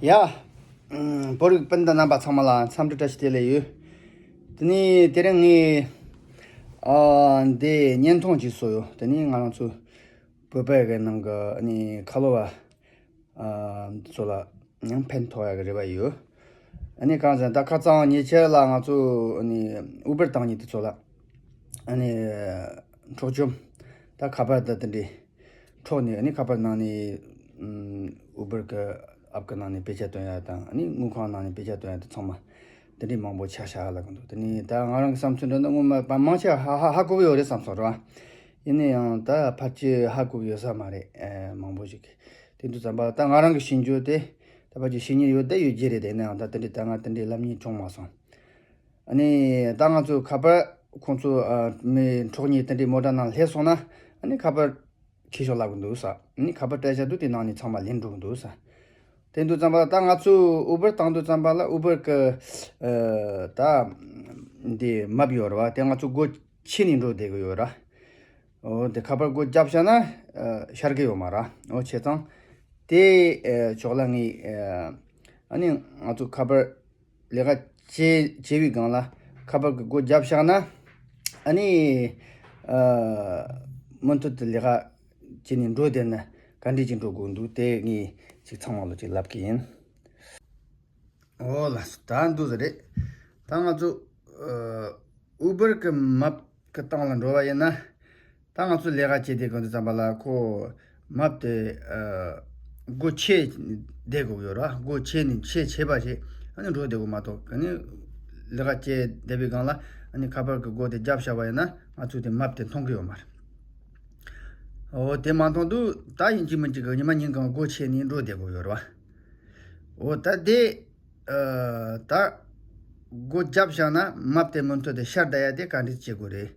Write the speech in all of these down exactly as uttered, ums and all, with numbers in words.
ཡ། ཨམ། བོད་རིགས་སྤུན་ཟླ་རྣམ་པ་ཚང་མ་ལ་འཚམས་འདྲི་བཀྲ་ཤིས་བདེ་ལེགས་ཡོད། དེ་ནས་དེ་རིང་ངས་ཨ་འདི་བརྙན་ཐུང་ཅིག་བཟོས་ཡོད། དེ་ནས་ང་རང་ཚོ་བོད་པའི་གི་ནང་གི་ཨ་ནི་ཁ་ལོ་བ་ཨ་འདི་ཚོ་ལ་ཡང་ཕན་ཐོགས་ཡག་གི་རེ་བ་ཡོད། ཨ་ནི་གང་ཟེར་ན་ད་ཁ་རྩང་ཉེ་ཆར་ལ་ང་ཚོ་ཨ་ནི་ཨུ་བར་བཏང་མཁན་དེ་ཚོ་ལ་ཨ་ནི་འཕྲོག་བཅོམ། ད་ཁ་པར་ད་དེ་འདྲའི་འཕྲོག་ནས་ཨ་ནི་ཁ་པར་ནང་ནས་ཨུ་བར་གི་ཨབ་གི་ནང་ནས་དཔེ་ཆ་སྟོན་ཡག་དང་ཨ་ནི་དངུལ་ཁང་ནང་ནས་དཔེ་ཆ་སྟོན་ཡག་དེ་ཚང་མ་དེ་འདྲའི་མང་པོ་ཆགས་བཞག་ལབ་གི་འདུག་དེ་ནས་ད་ང་རང་གི་བསམ་ཚུལ་འདྲ་ན་སྔོན་མ་མང་ཆེ་ཧ་ཧ་ཧ་གོ་གི་ཡོད་རེད་བསམ་སོང་རེད་བ། ཡིན་ན་ཡང་ད་ཕལ་ཆེར་ཧ་གོ་གི་ཡོད་ས་མ་རེད། ཨེ། མང་པོ་ཞིག་གིས། དེ་འདུག་ཙམ་པ་ད་ང་རང་གི་ཤེས་རྒྱུ་དེ་ད་ཕལ་ཆེར་ཤེས་མཁན་ཡོད་བསྡད་ཡོད་ཀྱི་རེད། དེ་ཡིན་ན་ཡང་ད་དེ་འདྲའི་ད་ང་དེ་འདྲའི་ལབ་མཁན་བྱུང་མ་སོང་། ཨ་ནི་ད་ང་ཚོ་ཁ་པར་ཁོང་ཚོ་ཨ་མི་འཕྲོག་མཁན་དེ་འདྲའི་མོ་ཊ་ནང་སླེབས་སོང་ན་ཨ་ནི་ཁ་པར་ཁྱེར་ཤོག་ལབ་གི་འདུག་ས། ཨ་ནི་ཁ་པར་སྤྲད་བཞག་འདུག་དེ་ནང་ནས་ཚང་མ་ལེན་འགྲོ་གི་འདུག་ས། དེ་འདུག་ཙམ་པ་ལ་ད་ང་ཚོ་ཨུ་བར་བཏང་འདུག་ཙམ་པ་ལ་ཨུ་བར་གི་ཨ་ད་འདི་མེབ་ཡོད་རེད་བ། དེ་ང་ཚོ་སྒོ་ཕྱེ་ནས་འགྲོ་བསྡད་གི་ཡོད་ར། འོ་དེ་ཁ་པར་སྒོ་བརྒྱབ་བཞག་ན་ཨ་ཤར་གི་ཡོད་མ་ར། འོ་བྱས་ཙང་དེ་ཨ་ཕྱོགས་ལ་ངས་ཨ་ཨ་ནི་ང་ཚོ་ཁ་པར་ལས་ཀ་བྱེད་བྱེད་པའི་སྒང་ལ་ཁ་པར་གི་སྒོ་བརྒྱབ་བཞག་ན་ཨ་ནི་ཨ་མུ་མཐུད་དུ་ལས་ཀ་བྱེད་ནས་འགྲོ་བསྡད་ན་ག་འདྲས་ཅིག་འགྲོ་དགོས་འདུག་དེ་ངས་ཅིག་ཚང་མ་ལ་ཅིག་ལབ་ཀྱི་ཡིན། འོ་ལགས་སོ། ད་འདུག་ཟེར་རེད། ད་ང་ཚོ་ཨ་ཨུ་བར་གི་མེབ་གི་སྟེང་ལ་འགྲོ་བ་ཡིན་ན། ད་ང་ཚོ་ལས་ཀ་བྱེད་དུས་གང་དུ་ཙམ་པ་ལ་ཁོ་མེབ་དེ་ཨ་སྒོ་ཕྱེ་བསྡད་དགོས་ཡོད་ར། སྒོ་ཕྱེ་ནས་ཕྱེ་བྱས་པ་ཞིག་ཨ་ནི་འགྲོ་བསྡད་དགོས་མ་གཏོགས་ཨ་ནི་ལས་ཀ་བྱེད་བསྡད་པའི་སྒང་ལ་ཨ་ནི་ཁ་པར་གི་སྒོ་དེ་བརྒྱབ་བཞག་པ་ཡིན་ན་ང་ཚོ་དེ་མེབ་དེ་མཐོང་གི་ཡོད་མ་རེད། འོ་དེ་མ་མཐོང་དུས་ད་ཡིན་གཅིག་མིན་གཅིག་གི་ཉི་མ་ཉིན་གང་སྒོ་ཕྱེ་ནས་འགྲོ་བསྡད་དགོས་ཡོད་ར། འོ་ད་དེ་ཨ་ད་སྒོ་བརྒྱབ་བཞག་ན་མེབ་དེ་མུ་མཐུད་དེ་ཤར་བསྡད་ཡ་དེ་ག་འདྲས་བྱེད་དགོས་རེད་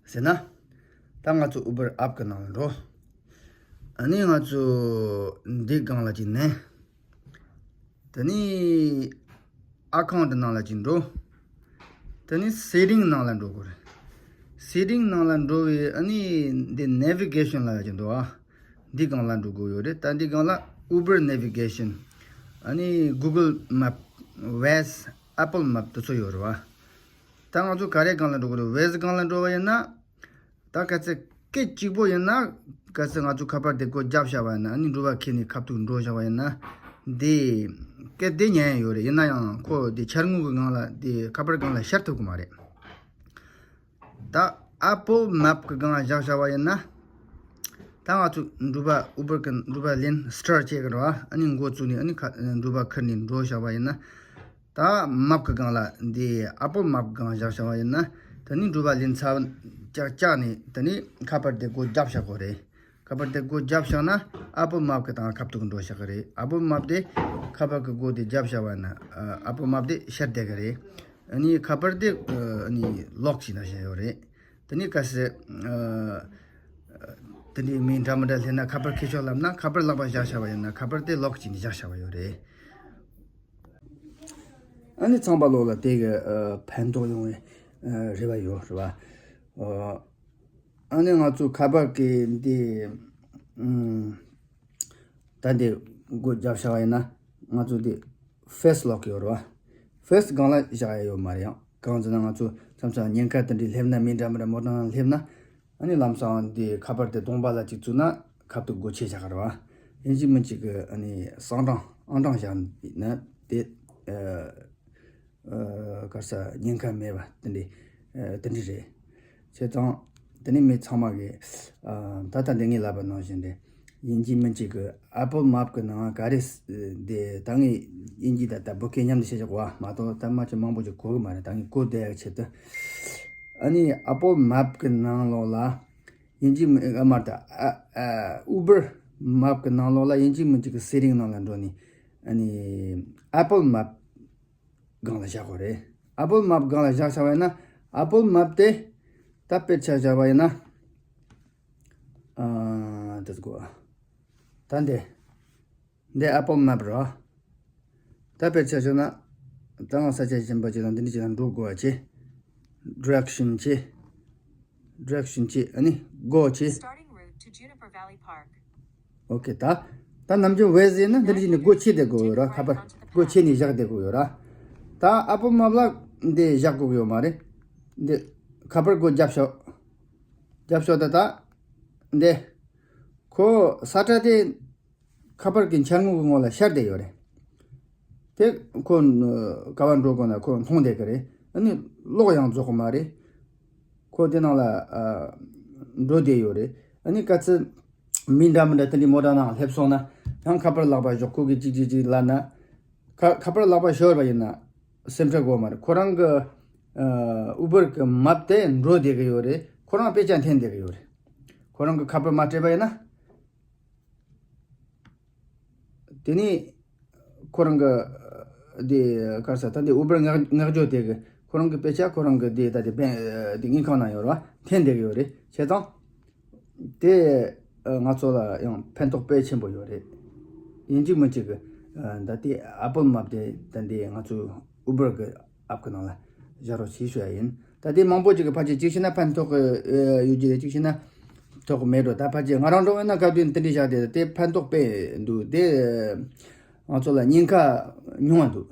ཟེར་ན། ད་ང་ཚོ་ཨུ་བར་ཨབ་གི་ནང་ལ་འགྲོ། ཨ་ནི་ང་ཚོ་འདི་སྒང་ལ་ཅིག་མནན། དེ་ནས་ཨ་ཁའུན་ཊི་ནང་ལ་ཅིག་འགྲོ། དེ་ནས་སེ་ཊིང་ནང་ལ་འགྲོ་དགོས་རེད། སེ་ཊིང་ནང་ལ་འགྲོ་བའི་ཨ་ནི་འདི་ནེ་བི་གེ་ཤན་ལབ་ཡ་ཅིག་འདུག་ཨ། འདི་སྒང་ལ་འགྲོ་དགོས་ཡོད་རེད། ད་འདི་སྒང་ལ་ཨུ་བར་ནེ་བི་གེ་ཤན། ཨ་ནི་གུ་གལ་མེབ། ཝེ་ཛི། ཨེ་པལ་མེབ་དེ་ཚོ་ཡོད་རེད་བ། ད་ང་ཚོ་ག་རེ་སྒང་ལ་འགྲོ་དགོས་རེད། ཝེ་ཛི་སྒང་ལ་འགྲོ་བ་ཡིན་ན། ད་གལ་སྲིད་སྐད་གཅིག་པོ་ཡིན་ན། གལ་སྲིད་ང་ཚོ་ཁ་པར་དེ་སྒོ་བརྒྱབ་བཞག་པ་ཡིན་ན་ཨ་ནི་འགྲུལ་པ་ཁྱེར་ནས་ཁ་ཐུག་འགྲོ་བཞག་པ་ཡིན་ན། འདི་སྐད་དེ་ཉན་ཡ་ཡོད་རེད། ཡིན་ན་ཡང་ཁོ་དེ་འཆར་ངོས་ཀྱི་སྒང་ལ་དེ་ཁ་པར་སྒང་ལ་ཤར་ཐུབ་ཀྱི་མ་རེད། ད་ཨེ་པལ་མེབ་ཀྱི་སྒང་ལ་བཞག་བཞག་པ་ཡིན་ན། ད་ང་ཚོ་འགྲུལ་པ་ཨུ་བར་གྱི་འགྲུལ་པ་ལེན་སི་ཊར་ཊི་བྱེད་ཀྱི་རེད་བ། ཨ་ནི་འགོ་བཙུགས་ནས་ཨ་ནི་ཁ་འགྲུལ་པ་ཁུར་ནས་འགྲོ་བཞག་པ་ཡིན་ན། ད་མེབ་ཀྱི་སྒང་ལ་འདི་ཨེ་པལ་མེབ་སྒང་བཞག་བཞག་པ་ཡིན་ན། ད་ནི་འགྲུལ་པ་ལེན་ཚར་བ་བཅག་བཅག་ནས་ད་ནི་ཁ་པར་དེ་སྒོ་བརྒྱབ་བཞག་དགོས་རེད། ཁ་པར་དེ་སྒོ་བརྒྱབ་བཞག་ན་ཨེ་པལ་མེབ་ཀྱི་སྟེང་ཁ་ཐུག་འགྲོ་བཞག་གི་རེད། ཨེ་པལ་མེབ་དེ་ཁ་པར་གྱི་སྒོ་དེ་བརྒྱབ་བཞག་པ་ན་ཨེ་པལ་མེབ་དེ་ཤར་བསྡད་གི་རེད། ཨ་ནི་ཁ་པར་དེ་ཨ་ནི་ལོག་བྱས་ནས་བཞག་ཡོད་རེད། དེ་ནི་གལ་སྲིད་ཨ་དེ་འདྲའི་མི་འདྲ་མི་འདྲ་སླེབས་ན་ཁ་པར་ཁྱེར་ཤོག་ལབ་ན་ཁ་པར་ལག་པ་བཞག་བཞག་པ་ཡིན་ན་ཁ་པར་དེ་ལོག་བྱས་ནས་བཞག་བཞག་པ་ཡོད་རེད། ཨ་ནི་ཚང་མ་ལོག་ལ་དེ་གི་ཨ་ཕན་ཐོགས་ཡོང་བའི་ཨ་རེ་བ་ཡོད་རེད་བ། ཨ་ཨ་ནི་ང་ཚོ་ཁ་པར་གི་འདི་ཨམ་ད་འདི་སྒོ་བརྒྱབ་བཞག་པ་ཡིན་ན་ང་ཚོ་འདི་ཕེ་སི་ལོག་ཡོད་རེད་བ། ཕེ་སི་སྒང་ལ་བཞག་ཡ་ཡོད་མ་རེད། ཡང་གང་ཟེར་ན་ང་ཚོ་མཚམས་མཚམས་ཉེན་ཁ་དེ་འདྲའི་སླེབས་ན་མི་འདྲ་མི་འདྲ་མོ་ཊ་ནང་སླེབས་ན། ཨ་ནི་ལམ་སང་འདི་ཁ་པར་དེ་གདོང་པ་ལ་ཅིག་བཙུགས་ན་ཁ་ཐུག་སྒོ་ཕྱེ་བཞག་གི་རེད་བ། ཡིན་གཅིག་མིན་གཅིག་གི་ཨ་ནི་གསང་གྲངས་ཨང་གྲངས་བཞག་ན་དེ་ཨ་ཨ་ག་རེ་ཟེར་ཉེན་ཁ་མེད་པ་དེ་འདྲའི་ཨ་དེ་འདྲའི་རེད། བྱས་ཙང་དེ་ནི་མི་ཚང་མ་གི་ཨ་ད་ལྟ་འདི་ངས་ལབ་པ་ནང་བཞིན་རེད། ཡིན་གཅིག་མིན་གཅིག་གི་ཨེ་པལ་མེབ་གི་ནང་ག་རེ་དེ་ད་ངས་དབྱིན་ཇི་དང་ད་བོད་སྐད་མཉམ་དུ་བཤད་ཆོག་གོ་བ་མ་གཏོགས་ད་མ་ཅིག་མང་པོ་ཅིག་གོ་གི་མ་རེད། ད་ངས་གོ་བསྡད་ཡག་ཆེད་དུ། ཨ་ནི་ཨེ་པལ་མེབ་གི་ནང་ལོགས་ལ་ཡིན་གཅིག་མིན་ཨ་མ་ད་ཨ་ཨ་ཨུ་བར་མེབ་གི་ནང་ལོགས་ལ་ཡིན་གཅིག་མིན་གཅིག་གི་སེ་ཊིང་ནང་ལ་འགྲོ་ནས་ཨ་ནི་ཨེ་པལ་མེབ་སྒང་ལ་བཞག་དགོས་རེད། ཨེ་པལ་མེབ་སྒང་ལ་བཞག་བཞག་པ་ཡིན་ན་ཨེ་པལ་མེབ་དེ་ད་དཔེར་ཆ་བཞག་པ་ཡིན་ན་ཨ་དེ་ཚོ་གོ་ད་འདི་འདི་ཨེ་པལ་མེབ་རེད། ད་དཔེར་ཆ་བཞག་ན་ད་ང་ས་ཆ་གཞན་པ་ཅིག་དང་འདི་འདྲ་ཅིག་ལ་འགྲོ་དགོས་པ་བྱེད། ཌི་རེག་ཤན་བྱེད། ཌི་རེག་ཤན་བྱེད། ཨ་ནི་སྒོ་བྱེད། Starting route to Juniper Valley Park. ཨོ་ཁེ། ད་ད་ ད་ནམ་རྒྱུན་བས་ཟེར་ན་འདི་འདྲ་ཞིག་ནས་སྒོ་ཕྱེ་བསྡད་དགོས་ཡོད་ར། ཁ་པར་སྒོ་ཕྱེ་ནས་བཞག་བསྡད་དགོས་ཡོད་ར། ད་ཨ་པོ་མ་བླ་འདི་བཞག་དགོས་ཡོད་མ་རེད། འདི་ཁ་པར་སྒོ་རྒྱབ་ཤོག་རྒྱབ་ཤོག་ད་ད་འདི་ཁོ་ས་ཁྲ་དེ་ཁ་པར་གྱི་འཆར་ངོ་གི་ངོ་ལ་ཤར་བསྡད་ཡོད་རེད། དེ་ཁོ་ག་བ་འགྲོ་དགོས་ན་ཁོ་མཐོང་བསྡད་ཀྱི་རེད། ཨ་ནི་གློག་ཡང་རྫོགས་ཀྱི་མ་རེད། ཁོ་དེ་ནང་ལ་ཨ་འགྲོ་བསྡད་ཡོད་རེད། ཨ་ནི་ག་ཚོད་མི་འདྲ་མི་འདྲ་དེ་འདྲའི་མོ་ཊ་ནང་སླེབས་སོང་ན་ཡང་ཁ་པར་ལག་པ་ཞོག་ཁོ་གི་ཅིག་ཅིག་ཅིག་ལབ་ན། ཁ་ཁ་པར་ལག་པ་ཤོར་བ་ཡིན་ན་སེམས་ཁྲལ་དགོས་མ་རེད། ཁོ་རང་གི་ཨ་ཨུ་བར་གི་མབ་དེ་འགྲོ་བསྡད་ཀྱི་ཡོད་རེད། ཁོ་རང་དཔེ་ཆ་འཐེན་བསྡད་ཀྱི་ཡོད་རེད། ཁོ་རང་གི་ཁ་པར་མ་སྤྲད་པ་ཡིན་ན། དེ་ནས་ཁོ་རང་གི་དེ་ག་རེ་ཟེར། ད་འདི་ཨུ་བར་མངགས་མངགས་བཅོལ་དེ་གི་ཁོ་རང་གི་དཔེ་ཆ་ཁོ་རང་གི་དེ་ད་དེ་བེང་དེ་དངུལ་ཁང་ནང་ཡོད་རེད་བ། འཐེན་བསྡད་ཀྱི་ཡོད་རེད། བྱས་ཙང་དེ་ང་ཚོ་ལ་ཡང་ཕན་ཐོགས་དཔེ་ཆེན་པོ་ཡོད་རེད། ཡིན་གཅིག་མིན་གཅིག་གི་ད་དེ་ཨ་པོ་མབ་དེ་ད་འདི་ང་ཚོ་ཨུ་བར་གི་ཨབ་གི་ནང་ལ་བཞག་རོགས་བྱེད་ཞུ་ཡ་ཡིན། ད་དེ་མང་པོ་ཅིག་གི་ཕལ་ཆེར་གཅིག་བྱས་ན་ཕན་ཐོགས་ཀྱི་ཡོད་ཀྱི་རེད། གཅིག་བྱས་ན་ཐོགས་ཀྱི་མེད་འགྲོ། ད་ཕལ་ཆེར་ང་རང་འགྲོ་བས་ན་སྐབས་དུས་དེ་འདྲའི་བཞག་དེ་དེ་ཕན་ཐོགས་དཔེ་འདུག་དེ་ང་ཚོ་ལ་ཉེན་ཁ་ཉུང་བ་འདུག་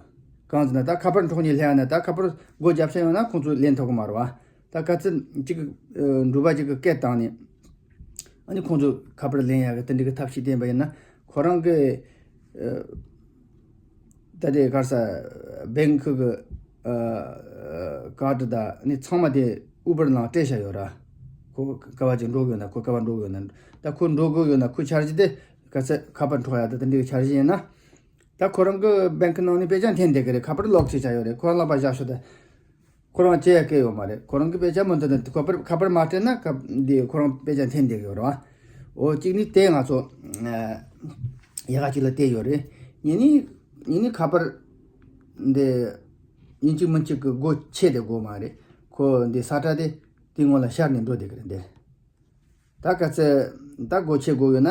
གང་ཟེར་ན་ད་ཁ་པར་འཕྲོག་ཉེན་སླེབས་ཡ་ན་ད་ཁ་པར་སྒོ་རྒྱབ་ས་ཡོང་ན་ཁོང་ཚོས་ལེན་ཐུབ་ཀྱི་མ་རེད་བ། ད་ག་ཚོད་ཅིག་གི་འགྲུལ་པ་ཅིག་གི་སྐད་བཏང་ནས་ཨ་ནི་ཁོང་ཚོས་ཁ་པར་ལེན་ཡ་གི་དེ་འདྲའི་གི་ཐབས་ཤེས་བསྟན་པ་ཡིན་ན་ཁོ་རང་གི་ད་དེ་ག་རེ་ཟེར། བེང་ཁི་གི་ཨ་ཀར་ཌི་ད་ནི་ཚང་མ་དེ་ཨུ་བར་ནང་སྤྲད་བཞག་ཡོད་ར། ཁོ་ག་བ་ཅིག་འགྲོ་གི་ཡོད་ན། ཁོ་ག་བ་འགྲོ་གི་ཡོད་ན། ད་ཁོ་འགྲོ་གི་ཡོད་ན་ཁོ་འཆར་གཞི་དེ་ག་ཚད་ཁ་པར་འཕྲོག་ཡ་ད་དེ་འདྲའི་འཆར་གཞི་ཡིན་ན། ད་ཁོ་རང་གི་བེང་ཁི་ནང་ནས་དཔེ་ཆ་འཐེན་བསྡད་གི་རེད། ཁ་པར་ལོག་བྱས་བཞག་ཡོད་རེད། ཁོ་རང་ལག་པ་བཞག་ཤོག་ད། ཁོ་རང་བྱེད་ཡ་སྐད་ཡོད་མ་རེད། ཁོ་རང་གི་དཔེ་ཆ་མུ་མཐུད་དུ་ཁ་པར་ཁ་པར་མ་སྤྲད་ན་སྐབས་འདི་ཁོ་རང་དཔེ་ཆ་འཐེན་བསྡད་ཀྱི་ཡོད་རེད་བ། འོ་གཅིག་ནི་དེ་ང་ཚོ་ཨ་ཡག་ག་ཅིག་ལ་བལྟས་ཡོད་རེད། གཉིས་ནི་གཉིས་ནི་ཁ་པར་འདི་ཡིན་གཅིག་མིན་གཅིག་གི་སྒོ་ཕྱེ་བསྡད་དགོས་མ་རེད། ཁོ་འདི་ས་ཁྲ་དེ་དེ་སྔོན་ལ་ཤར་ནས་འགྲོ་བསྡད་ཀྱི་རེད་འདི། ད་ག་ཚད་ད་སྒོ་ཕྱེ་དགོས་ཡོད་ན།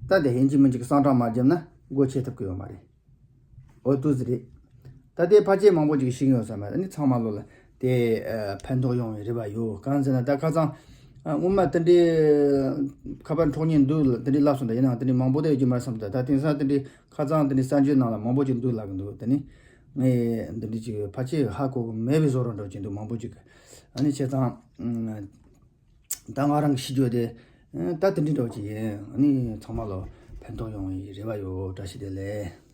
ད་དེ་ཡིན་གཅིག་མིན་གཅིག་གི་གསང་གྲངས་མ་བརྒྱབ་ན་སྒོ་ཕྱེ་ཐུབ་ཀྱི་ཡོད་མ་རེད། འོ་དེ་འདྲ་རེད། ད་དེ་ཕལ་ཆེར་མང་པོ་ཅིག་ཤེས་ཀྱི་ཡོད་ས་མ་རེད། ཨ་ནི་ཚང་མ་ལོ་ལ་དེ་ཨ་ཕན་ཐོགས་ཡོང་བའི་རེ་བ་ཡོད། གང་ཟེར་ན་ད་ཁ་སང་ཨ་སྔོན་མ་དེ་འདྲའི་ཁ་པར་འཕྲོག་ཉེན་འདུག་ལ་དེ་འདྲའི་ལབ་སོང་། ད་ཡིན་ནའང་དེ་འདྲའི་མང་པོ་དེ་ཡོད་ཀྱི་མ་རེད་བསམ། ད་ད་དེང་སང་དེ་འདྲའི་ཁ་སང་དེ་འདྲའི་གསར་འགྱུར་ནང་ལ་མང་པོ་ཅིག་འདུག་ལབ་ཀྱི་འདུག་ད་ནི་ངས་འདི་འདྲའི་ཅིག་ཕལ་ཆེར་ཧ་གོ་གི་མེད་པའི་བཟོ་འདྲ་འདྲ་ཅིག་འདུག་མང་པོ་ཅིག་ཨ་ནི་བྱས་ཙང་ད་ང་རང་གི་ཤེས་རྒྱུ་དེ་ད་དེ་འདྲའི་འདྲ་ཅིག་ཡིན། ཨ་ནི་ཚང་མ་ལ་ཕན་ཐོགས་ཡོང་བའི་རེ་བ་ཡོད། བཀྲ་ཤིས་བདེ་ལེགས།